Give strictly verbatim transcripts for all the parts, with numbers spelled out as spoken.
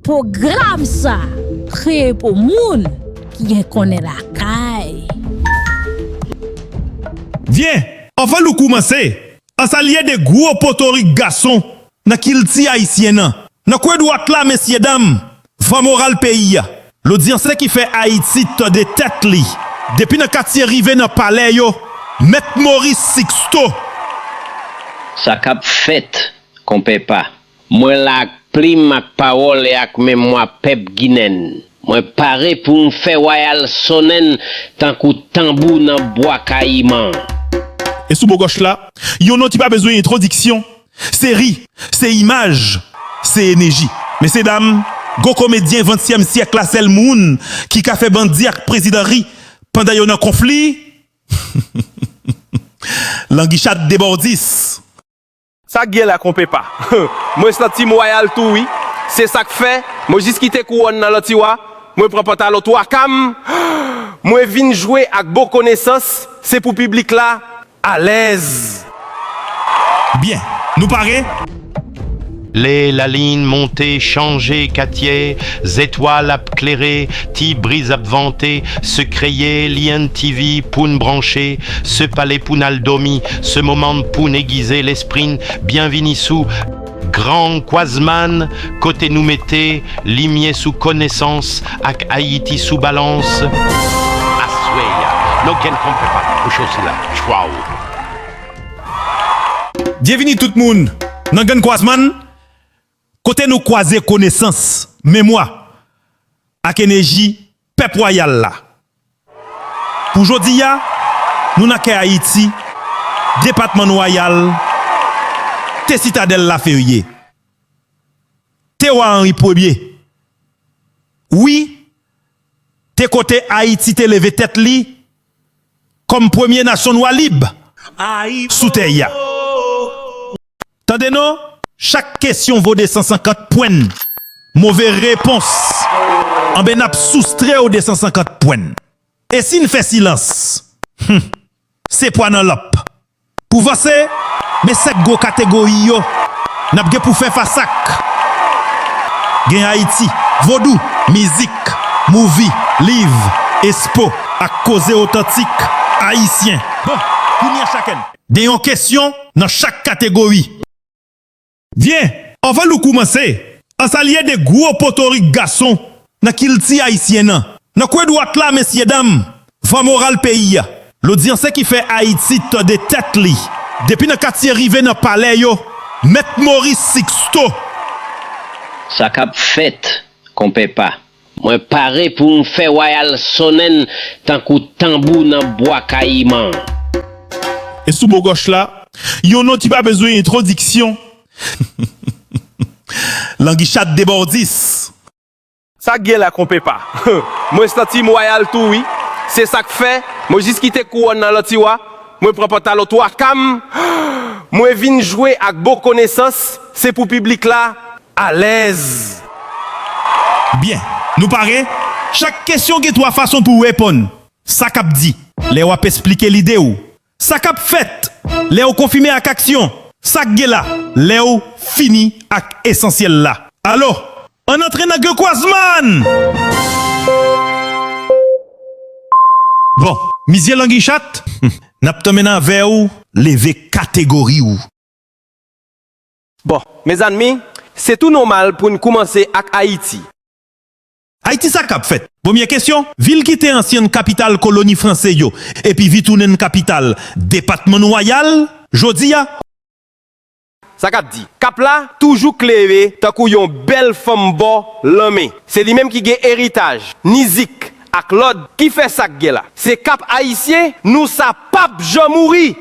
Pwogram sa kreye pou moun ki gen konnen lakay. Byen, anvan nou koumanse, an salye de gwo potorik gason nan kilti ayisyen an. Nan kwen dwat la, mesyedam, van moral peyi a. Lodyans ki fè Ayiti tande tèt li. Depi nan katye rive nan palè yo, Mèt Maurice Sixto. Sa k ap fèt, konpè pa. Mwen la ak plim, ak pawòl e ak memwa pèp Ginen. Mwen pare pou m fè wayal sonnen tankou tanbou nan Bwa Kayiman. E sou bò gòch la, yon non ki pa bezwen entwodiksyon, se ri, se imaj, se eneji. Mesyedam, gwo komedyen ventyèm syèk la, sèl moun ki ka fè bandi ak prezidan ri pandan yo nan konfli, Languichat Debordis. Sa k gen la, konpè pa. Mwen santi m wayal tou wi. Se sa k fè, mwen jis kite kouwòn nan nan tiwa, mwen pran pantalon twa ka m, mwen vin jwe ak bon konesans, se pou piblik la alèz. Byen, nou pare? Lè lalin monte, chanje katye, zetwal ap klere, ti briz ap vante, sekreye L I N T V pou n branche, se pale pou n al dòmi, se moman pou n egize lespri n. Byenvini sou Gran Kwazman, kote nou mete limyè sou konesans ak Ayiti sou balans. Aswè a, nou gen konpè pa pou cho sila. Chwaw! Byenvini tout moun nan Grann Kwazman, kote nou kwaze konesans, memwa ak eneji pèp wayal la. Pou jodi a, nou nan kè Ayiti, depatman Wayal, te Sitadèl Laferye, te Wa Anri Premye. Wi, te kote Ayiti te leve tèt li kòm premye nasyon nwa lib sou tè a. Tande non, chak kesyon vo de san senkant pwen. Move repons, anben n ap soustrè w de san senkant pwen. E si n fè silans? Hum, se pwa nan lanp. Pou vanse, men senk gwo kategori yo n ap gen pou fè fas ak. Gen Ayiti, vodou, mizik, mouvi, liv, espo, ak koze otantik ayisyen. Bon, kounye a chakèn gen yon kesyon nan chak kategori. Byen, anvan nou koumanse, an salye de gwo potorik gason nan kilti ayisyen an. Nan kwen dwat la, mesyedam, van moral peyi a. Lodyans ki fè Ayiti tande tèt li. Depi nan katye rive nan palè yo, Mèt Maurice Sixto. Sa k ap fèt, konpè pa. Mwen pare pou m fè wayal sonnen tankou tanbou nan Bwa Kayiman. E sou bò gòch la, yon non ki pa bezwen entwodiksyon, Languichat Debordis. Sa k gen la, konpè pa. Mwen santi m wayal tou wi. Se sa k fè, mwen jis kite kouwòn nan nan tiwa, mwen pran pantalon twa ka m, mwen vin jwe ak bon konesans, se pou piblik la alèz. Byen, nou pare? Chak kesyon gen twa fason pou w reponn. Sa k ap di lè w ap esplike lide w. Sa k ap fèt lè w konfime ak aksyon. Sa k gen la lè w fini ak esansyèl la. Alò, ann antre nan Gran Kwazman! Bon, mizye Languichat, n ap tanmen avè w leve kategori w. Bon, mezanmi, se tou nòmal pou n koumanse ak Ayiti. Ayiti, sa k ap fèt? Premye kesyon, vil ki te ansyen kapital koloni franse yo epi vi tounen kapital depatman Wayal jodi a. Sa k ap di, Kap la toujou klere tankou yon bèl fanm bò lanmè. Se li menm ki gen eritaj, nizik ak lòd ki fè sa k gen la. Se Kap Ayisyen, nou sa p ap janm mouri!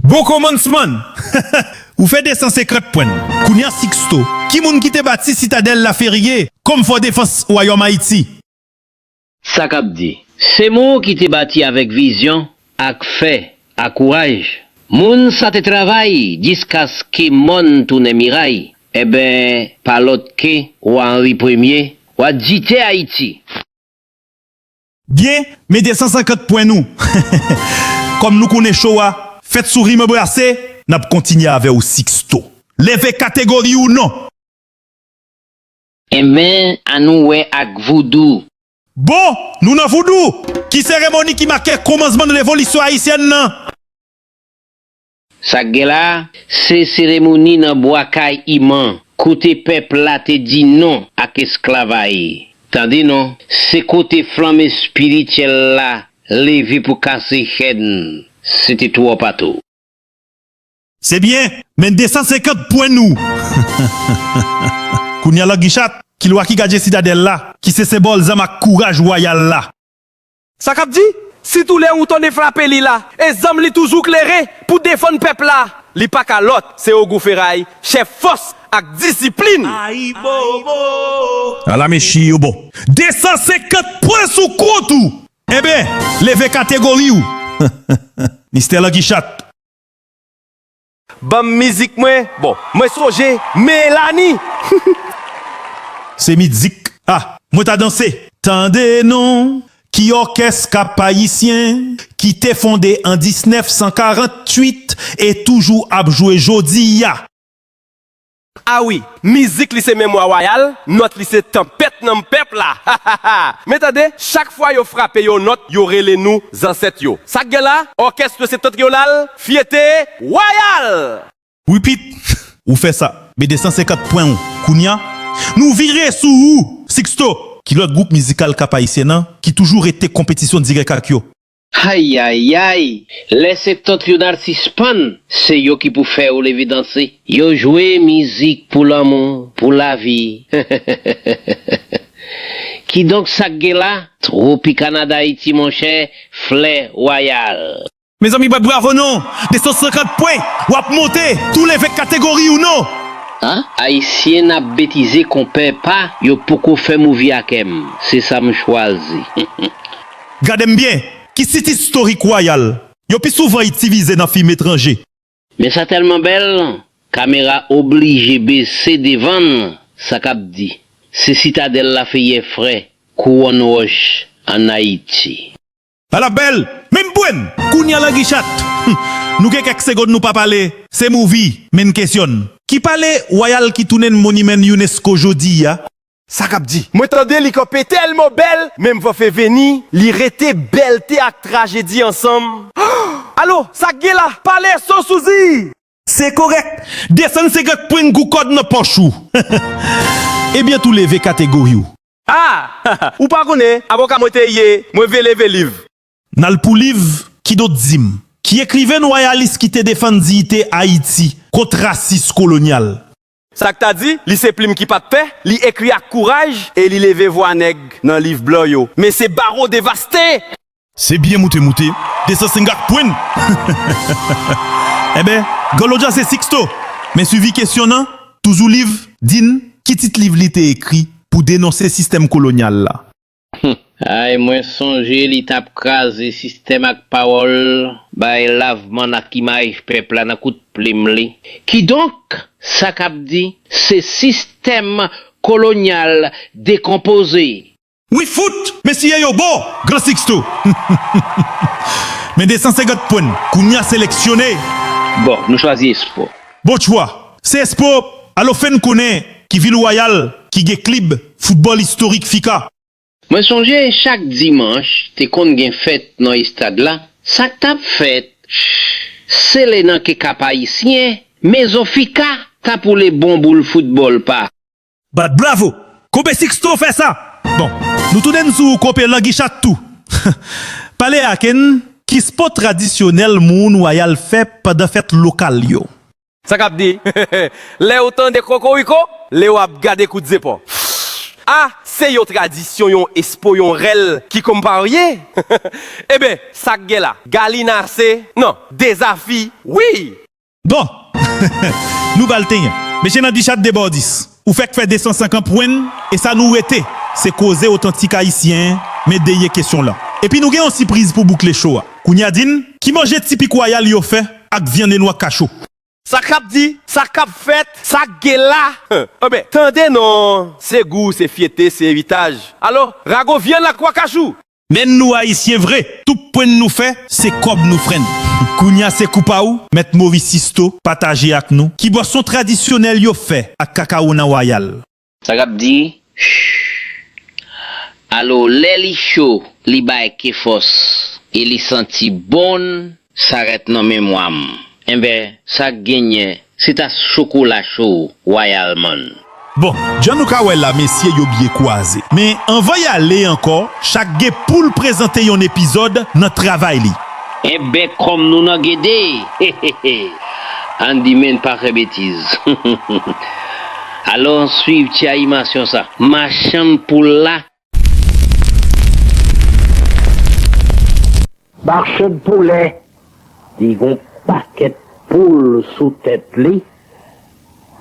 Bon kòmansman! Ou fè de san senkant pwen. Kounye a Sixto, ki moun ki te bati Sitadèl Laferye kòm fò defans Wayòm Ayiti? Sa k ap di, Se mwen ki te bati avèk vizyon, ak fè, ak kouraj. Moun sa te travay jiskaske mòn tounen miray. Enben, pa lòt ke Wa Anri Premye, wa dite Ayiti. Byen, men de san senkant pwen nou. Kòm nou konnen cho a fèt sou rim brase, n ap kontinye avè w Sixto. Leve kategori w non. Enben, annou wè ak voudou. Bon, nou nan voudou! Ki seremoni ki make konmansman revolisyon ayisyèn nan? Sa k gen la, se seremoni nan bwa kay Iman, kote pèp la te di non ak esklavaj. Tande non, se kote flanm espirityèl la leve pou kase chèn. Se te twòp atò. Se byen, men de san senkant pwen nou. Kounye a Langichat, ki lwa ki gadyen Sitadèl la, ki se senbòl zam ak kouraj wayal la? Sa k ap di? Sitou lè ou tande frape li la, e zam li toujou klere pou defann pèp la. Li pa kalòt, se Ogou Feray, chèf fòs ak disiplin. Ala mechi yo bon. De san senkant pwen sou kont ou! Enben, leve kategori w. Mistè Langichat. Ban m mizik mwen. Bon, mwen sonje Melani. Se mizik. Ah, mwen ta danse. Tande non, ki òkès Kap Ayisyen ki te fonde an disnèf san karanntuit e toujou ap jwe jodi a. Ah wi, mizik li se memwa wayal, nòt li se tanpèt nanm pèp la. Men tande, chak fwa yo frape yon nòt, yo rele nou zansèt yo. Sa k gen la, òkès yo septantriyonal, fyete wayal! Repeat! Ou fè sa. Men de san senkant pwen w. Kounye a, nou vire sou ou, Sixto! Ki lòt gwoup mizikal Kap Ayisyen an ki toujou rete konpetisyon dirèk ak yo? Ayayay! Lè septantriyonal sispann, se yo ki pou fè w leve danse. Yo jwe mizik pou lanmou, pou lavi. Kidonk sa k gen la, Tropicana d'Haïti monchè, flè wayal. Mezanmi bat bravo non! De san senkant pwen! W ap monte! Tou leve kategori w non! An? Ayisyen n ap betize konpè pa, yo poko fè movie ak m. Se sa m chwazi. Gade m byen, ki sit istorik wayal yo pi souvan itilize nan fim etranje? Men sa tèlman bèl, kamera oblije bese devan l, sa k ap di. Se Sitadèl Lafeyè Frè, Kouwòn Wòch, ann Ayiti. Ala bèl! Men m pwen! Kounye a Langichat! Hum, nou gen kèk segonn nou pa pale, se movie, men n kesyonn. Ki palè wayal ki tounen monimen unesco jodi a? Sa k ap di? Mwen tande li kanpe tèlman bèl, menm van feveni, li rete bèlte ak trajedi ansanm. Alo, sa k gen la? Palè Sansouzi! Se korèk! De san senkant pwen gou kòd nan pòch ou! Ebyen tou leve kategori w. Ah! Ou pa konnen, avoka mwen te ye, mwen vle leve liv. N al pou liv, kidonk di m, ki ekriven wayalis ki te defann diyite Ayiti kont rasis kolonyal? Sa k ta di, li se plim ki pa t pè, li ekri ak kouraj e li leve vwa nèg nan liv blan yo. Men se bawo devaste! Se byen moute moute, de san senkant pwen! Enben, Ganlodja se Sixto, men swivi kesyon nan, toujou liv, di n, ki tit liv li te ekri pou denonse sistèm kolonyal la? Ay, mwen sonje li t ap kraze sistèm ak pawòl, bay lavman ak imaj pèp la nan kout plim li. Kidonk, sa k ap di, se sistèm kolonyal dekonpoze. Wi fout! Mesye yo bon! Gran Sixto! Men de san senkant pwen, kounye a seleksyone! Bon, nou chwazi espò. Bon chwa! Se espò! Alo fè n konnen ki vil wayal ki gen klib foutbòl istorik fika? Mwen sonje chak dimanch te konn gen fèt nan estad la. Sa k t ap fèt? Se le nan ke Kap Ayisyen, Mezon Fika t ap woule bon boul foutbòl pa. Bat bravo! Konpe Sixto fè sa! Bon, nou tounen n sou konpe Langichat tou. Pale ak n, ki spò tradisyonèl moun wayal fè pandan fèt lokal yo? Sa k ap di? Lè w tande kokoriko, lè w ap gade kout zepò. Ah, se yon tradisyon, yon espo, yon rèl ki konparye. Enben, sa k gen la? Galina se, non, dezafi, wi! Bon! Nou ba l tenyen. Mesye Nandichat Debòdis, ou fèk fè de san senkant pwen, e sa nou rete, se koze otantik ayisyen, men dèyè kesyon lan. Epi nou gen yon sipriz pou boukle cho a. Kounye a di n, ki manje tipik wayal yo fè ak vyann e nwa kachou? Sa k ap di, sa k ap fèt, sa k gen la. Enben, tande non, se gou, se fyete, se eritaj. Alò, rago vyann ak nwa kachou. Men nou ayisyen vre, tout pwen nou fè, se kòb nou fè n. Kounye a se kou pa ou, mèt Maurice Sisto, pataje ak nou, ki bwason tradisyonèl yo fè ak kakawo nan wayal. Sa k ap di, ch. Alò, lè li cho, li bay ke fòs, e li santi bon, sa rèt nan memwa m. Enben, sa k genyen, se tas chokola cho Royal Mann. Bon, jan nou ka wè la, mesye yo byen kwaze. Men, anvan y ale ankò, chak gen pou l prezante yon epizòd nan travay li. Enben, kòm nou nan gede, Andy Men pa fè betiz. Alò, swiv ti animasyon sa. Machann poul la. Machann poulè, li gon pakèt poul sou tèt li,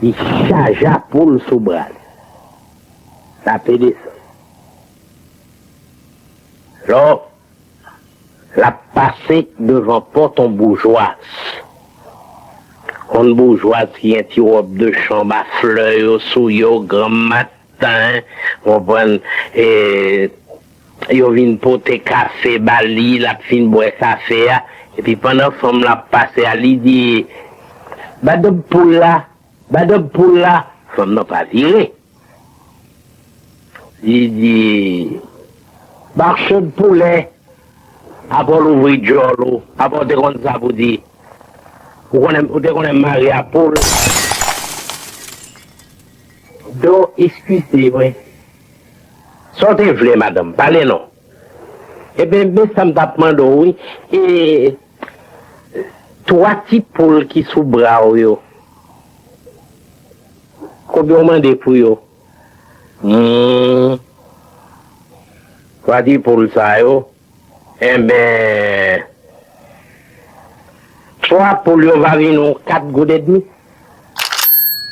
li chaje a poul sou bra li. L ape desann. Lò, l ap pase devan pòt on boujwaz. On boujwaz ki gen ti wòb de chanm a flè yo sou yo, granm mat, tan, konprann, e, yo vin pote kafe ba li, l ap fin bwè kafe a, epi pandan fanm lan ap pase a, li di, "Ba dòb poul la, ba dòb poul la." Fanm nan pa vire. Li di, "Machann poulè, apre w louvri djòl ou, apre w te konn sa pou di, ou konnen, ou te konnen m mare a poul." Don, eskize mwen. Sa w te vle, madanm? Pale non. Ebyen, men sa m t ap mande w, wi. E twa ti poul ki sou bra w yo, konbyen w mande pou yo? Hmm. Twa ti poul sa yo, enben, twa poul yo va vin yon kat goud edmi.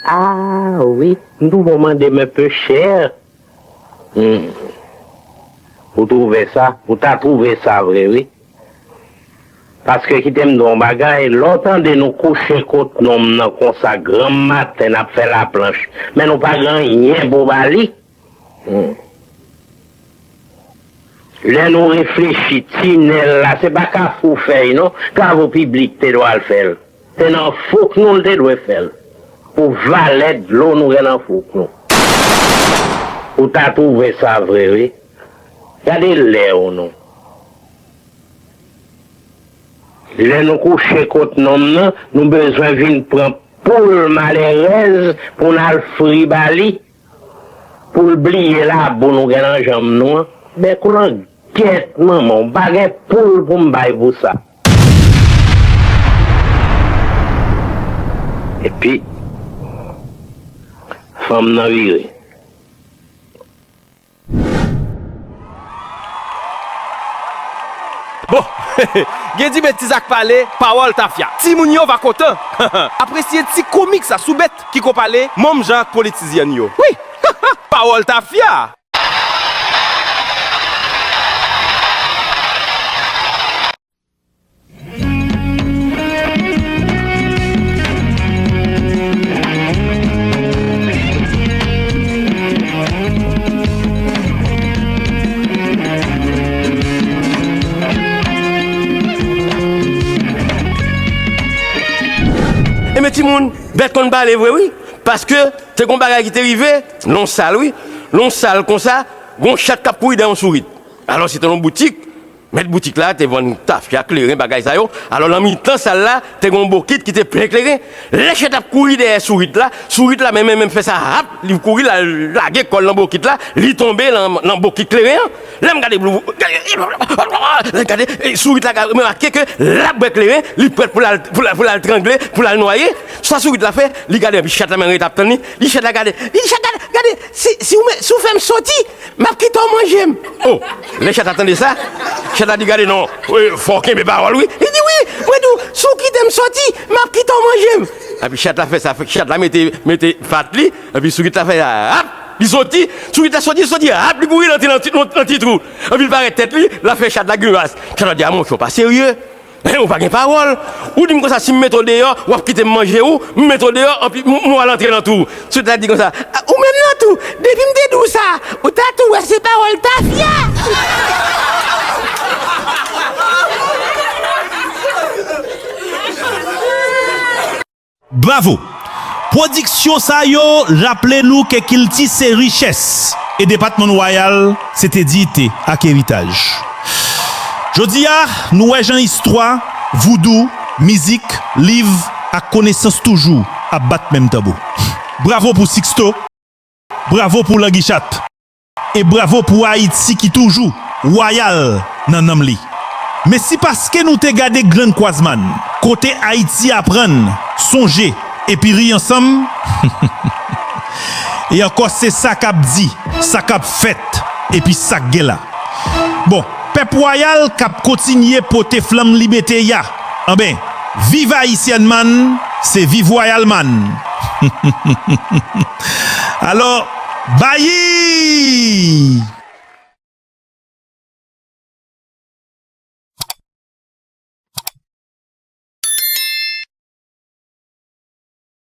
Ah, wi, m twouve w mande m enpe chè. Hmm. Ou twouve sa? Ou ta twouve sa vre, wi. Paske kite m di w yon bagay, lè w tande nou kouche kot nonm nan konsa granm maten, n ap fè laplanch, men nou pa gen anyen pou ba li. Hmm. Lè nou reflechi, tinèl la, se pa Kafou fè l non, travo piblik te dwe al fè l. Se nan fouk nou l te dwe fè l. Pou valè dlo nou gen nan fouk nou. Ou ta twouve sa vre, wi. Gade lè w non. Lè nou kouche kot nonm nan, nou bezwen vin pran poul malerèz pou n al fri ba li. Pou l bliye labou nou gen nan janm nou an. Bèk ou nan gèt manman w, m pa gen poul pou m bay pou sa. Epi, fanm nan vire. Bon, gen di betiz ak pale, pawòl tafya. Timoun yo va kontan apresye ti komik sa sou bèt ki ko pale, menm jan ak politizyèn yo. Wi, pawòl tafya! Ebyen, timoun, bèt konn pale vre, wi. Paske te gon bagay ki te rive, nan yon sal, wi. Nan yon sal konsa, gon chat k ap kouri dèyè yon sourit. Alò, se te nan yon boutik. Mèt boutik la te vann tafya, kleren, bagay sa yo. Alò, nan mitan sal la, te gen yon bokit ki te plen kleren. Lè chat ap kouri dèyè sourit la, sourit la menm, menm, menm fè sa, hap, li kouri, l al lage kò l nan bokit la, li tonbe nan, nan bokit kleren an. Lè m gade, lè m gade, e, sourit la remake ke l ap bwè kleren, li prèt pou l al, pou l al, pou l al trangle, pou l al nwaye. Sa sourit la fè, li gade, epi chat la menm rete ap tann li. Li chat la gade, li di chat la, gade, si, si w, si w fè m soti, m ap kite w manje m. Oh, lè chat la tande sa, chat la di, gade non, wi, fò w kenbe pawòl, wi. Li di, wi, mwen di w, si w kite m soti, m ap kite w manje m. Epi chat la fè sa, chat la mete, mete pat li, epi sourit la fè sa, hap, li soti, sourit la soti, soti, hap, li kouri nan ti, nan ti, nan ti twou. Epi l parèt tèt li, l ap fè chat la grimas. Chat la di, a monchè, w pa serye. Ou pa gen pawòl. Ou di m konsa, si m mete w deyò, w ap kite m manje ou, m mete w deyò, anpi m, m al antre nan twou. Sourit la di konsa, a, ou menm nan twou, depi m te di w sa, ou ta tou wè se pawòl tafya. Bravo! Pwodiksyon sa yo raple nou ke kilti se richès, e depatman Wayal se te diyite ak eritaj. Jodi a, nou wè jan istwa, voudou, mizik, liv ak konesans toujou ap bat menm tanbou. Bravo pou Sixto, bravo pou Languichat, e bravo pou Ayiti ki toujou wayal nan nanm li. Mesi paske nou te gade Grann Kwazman, kote Ayiti aprann, sonje, epi ri ansanm. E ankò se sa k ap di, sa k ap fèt, epi sa k gen la. Bon, pèp wayal k ap kontinye pote flanm libète a. Anben, viv Ayisyèn man, se viv wayal man. Alò, bayi!